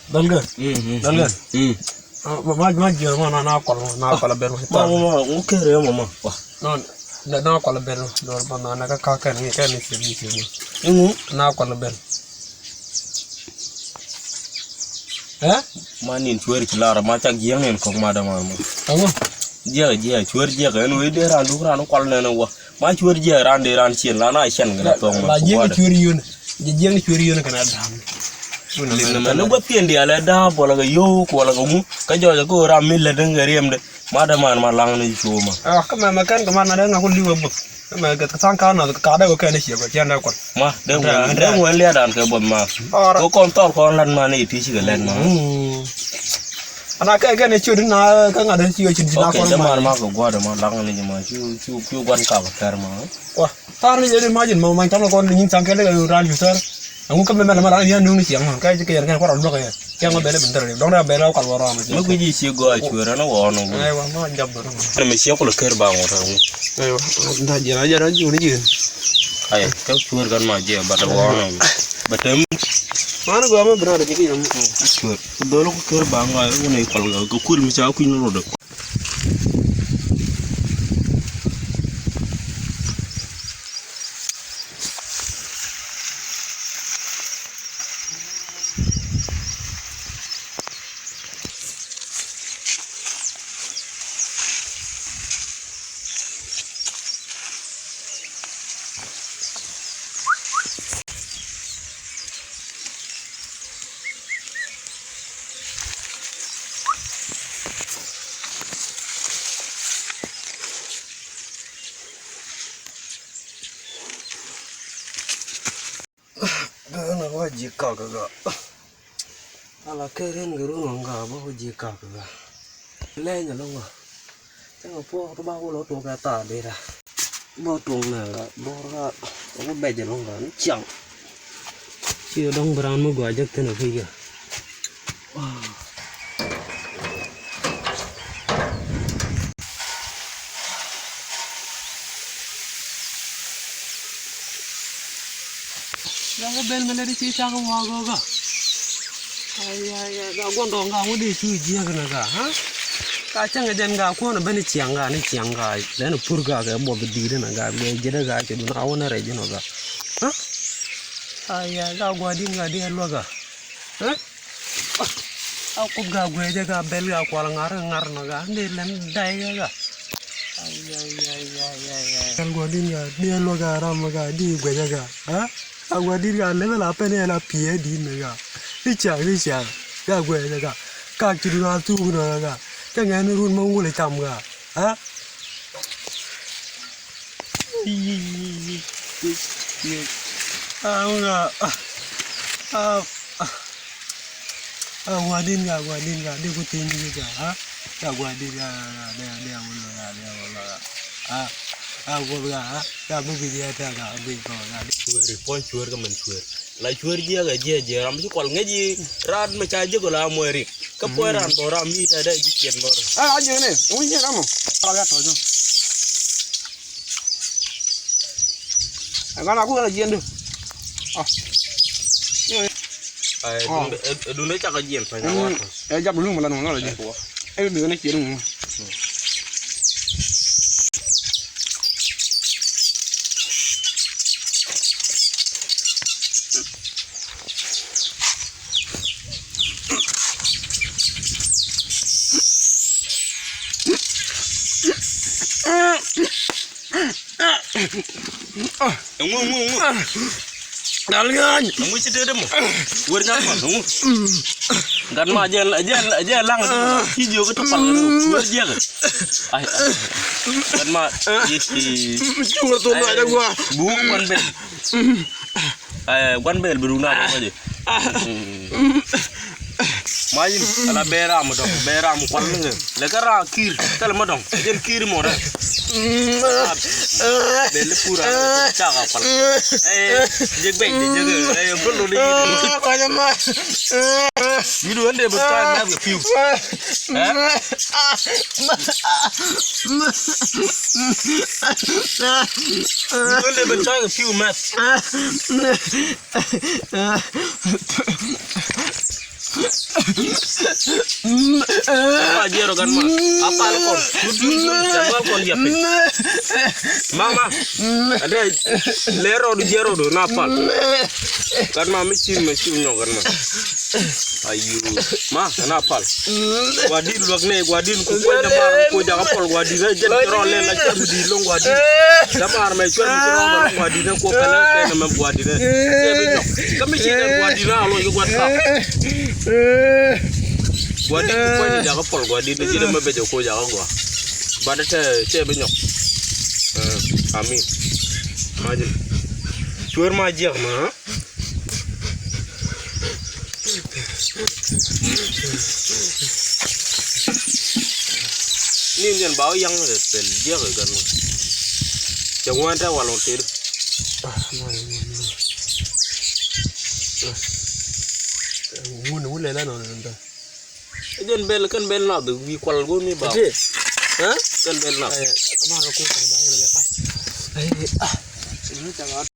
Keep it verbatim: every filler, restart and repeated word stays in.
Dalgɛ. Dalgɛ. Ma, ma jiɛ ma na, na kɔl, na kɔl ben. Ma, ma, ma, ŋu kɛrɛ ma, ma. Wa. No, na, na kɔl ben. No, ma na, na ka, ka kɛn, kɛn ni sɛ, ni sɛ. Ŋu? Na kɔl ben. Ɛ? Ma nin cuer ci lar ma cak jiɛŋ in kɔk ma dama ma. Aŋu? Jiɛk, jiɛk, cuer jiɛk, ɛn wei dee ran duk ran kɔl nɛn wa. Ma cuer jiɛk ran dee ran cien, la na cien gɛ na thɔŋ ma. La jiɛŋ cuer yön. Jiɛŋ cuer yön kɛn a dam. Liŋ nɛ mɛ ni guath piɛn diaal ɛ da̱a̱p wala kɛ yio̱w wala kɛ ŋu. Kä jɔɔc ɛ kɛ ɣöö ram mi lät ni kɛ riɛmdɛ. Ma dee man ma laŋ ni cuɔ ma. Ɛ, kä mɛ, mɛ kɛn kɛ man na dee ŋa ku li̱w ɛ buɔth. Kä mɛ kɛ thaŋ ka̱n na ka dee kɛ kɛn i̱ ciɛ kɛ ciɛ dee kuan. Ma dee ŋuɛn, dee ŋuɛn liadan kɛ buɔth ma. Kɛ kɔn thɔl kɔn lat ma ni ti ci kɛ lɛt ma. Ana kɛ kɛn i̱ ciö di na kä ŋa dee ciö ci di na kɔn ma. Dee man ma kɛ gua̱dɛ ma laŋ ni ma cu cu cu guan ka kɛ kɛr ma. Wa. Thar ni jɛ ni imagine ma, ma cam kɔn ni nyin cam kɛ lɛ ran ju thar. Ɛŋu kä mɛ mɛ la ma la ni yan nuŋ ni ciɛŋ ma. Kɛ kɛ yɛn kɛ kɔrɔ luɔk yɛ. Ciɛŋ ma bɛlɛ bin thar. Dɔŋ da bɛlɛ kɔl wɔ rɔ ma. Mi guic i̱ cie gɔaa cuer ɛn wɔ nɔ. Ɛy wa ma jab dɔ. Ni mi cie kul ker ba ŋɔ ta ŋu. Ɛy wa. Da jɛ na jɛ na ju ni jɛ. Ay, kɛ cuer kan ma jɛ ba ta wɔ nɔ. Ba tem. Ma ni gɔaa ma bina da jɛ ki yam. Cuer. Dolo ku ker ba ŋɔ, wuni kɔl ga ku kul mi ca ku ni ro de. Bɛ na wa ji̱ kak ga. Ala kɛ ren kɛ run ɔŋ ga bä wä ji̱ kak ga. Leny ɛlɔ̱ŋ ga. Cä kɛ puɔk ti ba wä lɔ tuɔk kɛ thaak dee ra. Bä tuɔk nɛ ga bor ga. Wä bɛc ɛlɔ̱ŋ ga ni ciaŋ. Ci dɔ̱ŋ bi raan mi gɔaa jek thin a kui̱ kɛ. Gak bel mi lɛ di ci cak wak gɔk a. Ay, ay, ay, gak guɔn dɔk gak wä di cu jiɛk na gak, ha? Ka cäŋ jɛn gak kuɔn ben ciaŋ gak ni ciaŋ gak, ben pur gak kɛ buɔth di̱i̱t na gak, bɛ jiɛt gak ci dun a wä ni rɛc jɛn gak. Ha? Ay, ay, gak gua̱di̱n gak di a luäk gak. Ha? A kup ga guɛcä ga bɛl ga kual ŋar ŋar nɔ ga ni lɛn day ga ga. Ay, ay, ay, ay, ay, ay. Kɛl guɔdin ga ni luɔ ga ram ga di guɛcä ga. Ha? A guɔdin ga lebe la pɛn la piɛ di ni ga. Icia, icia. Ga guɛcä ga. Kak ci du na thuk nɔ ga. Kɛ ŋɛn run ma wulɛ cam ga. Ha? Aŋa. A guadin ga, guadin ga, di ku tin di ga, ha? Ga guadin ga, ga, ga, di, di, a wul ga, di, a wul ga, ha? A guadin ga, ha? Ga bu gi di ta ga, bu gi ko ga, di. Cuer, pon cuer ka man cuer. La cuer jiɛ ga jiɛ jiɛ ram ci kual ŋäc yi raat mi ca jiɛ ko la muɛ rik. Kä puɔ̱ny raan bä ram mi tɛtdɛ ji̱ ciɛt bä. A ji̱ ni ŋuc ji̱ ram mɔ. Ala ya tɔ̱ jɔ. Ɛ ŋa na ku ɣän a jiɛn di. A. Ɛ dundɛ cak a jiɛn pa̱ny a wa tɔ̱. Ɛ jak luŋ mɛ la nuŋ la jiɛn. Ɛ dundɛ ciɛt nuŋ. Ɛŋu, ɛŋu, ɛŋu. Dal ŋa̱ny. Ɛŋu ci tëëdä mɔ. Wër nyaŋ mɔ, ɛŋu. Gat ma jɛ, jɛ, jɛ laŋ. Ci jiök kä tɔpal. Wër jiäk. Ay. Gat ma. Ci wër thom na jɛ gua. Bu wan ben. Ɛ guan bɛl bi run a dɔŋ kä jɛ. Ma yin ala bɛ ram dɔŋ, bɛ ram kual ni ŋɛ. Lɛ kä ram ki̱i̱r thil ma dɔŋ. Jɛn ki̱i̱r mɔ dɛ. Bɛ li pur a cak a kual. Ɛ jek bɛc de jek ɛ bä lo ni. Kɔc ma. Yut wän de bä ta̱a̱ mɛth kɛ piu. Ɛ yut wän de bä ta̱a̱ kɛ piu mɛth. Apa jiɛɛr ɔ gan ma. Apal kɔn. Jɛn mal kɔn jiɛp piny. Mama. Ade lɛr rɔɔdu jiɛɛr rɔɔdu na apal. Gan ma mi ci mi ci nyɔk gan ma. Ayu. Ma na apal. Guadin luak ne guadin ku kuec na mar ku jaga pɔl guadin ne jɛn ci rɔɔd lɛl la cɛ mi di loŋ guadin. Damar mɛ cuɛn mi ci rɔɔd loŋ guadin ne ku pɛlɛ kɛ na mɛ guadin ne. Cɛ bi nyɔk. Kä mi ci dee guadin a lɔc kɛ guat kap. Guadin ku kuany jakä pɔl guadin ni ji̱n ɛmɛ bɛ jɛ ku jakä gua. Bat tɛ cɛ bi nyɔk. Amin. Majin. Cuer ma jiɛk ma. Ni jɛn ba wä yaŋ rɛ pɛl jiɛk ɛ gan wä. Cɛ ŋuan tɛ wal wä tir. Wun wun lɛ la nɔ nɔ nɔ. Jɛn bɛl kɛn bɛl nath wi̱i̱ kual go̱o̱r ni ba. Ati. Ɛ? Kɛn bɛl nath. Ɛ, ma rɔ kuŋ kɔn ba yɛn lɛ. Ai. Ai. Ah. Ni ca ŋa̱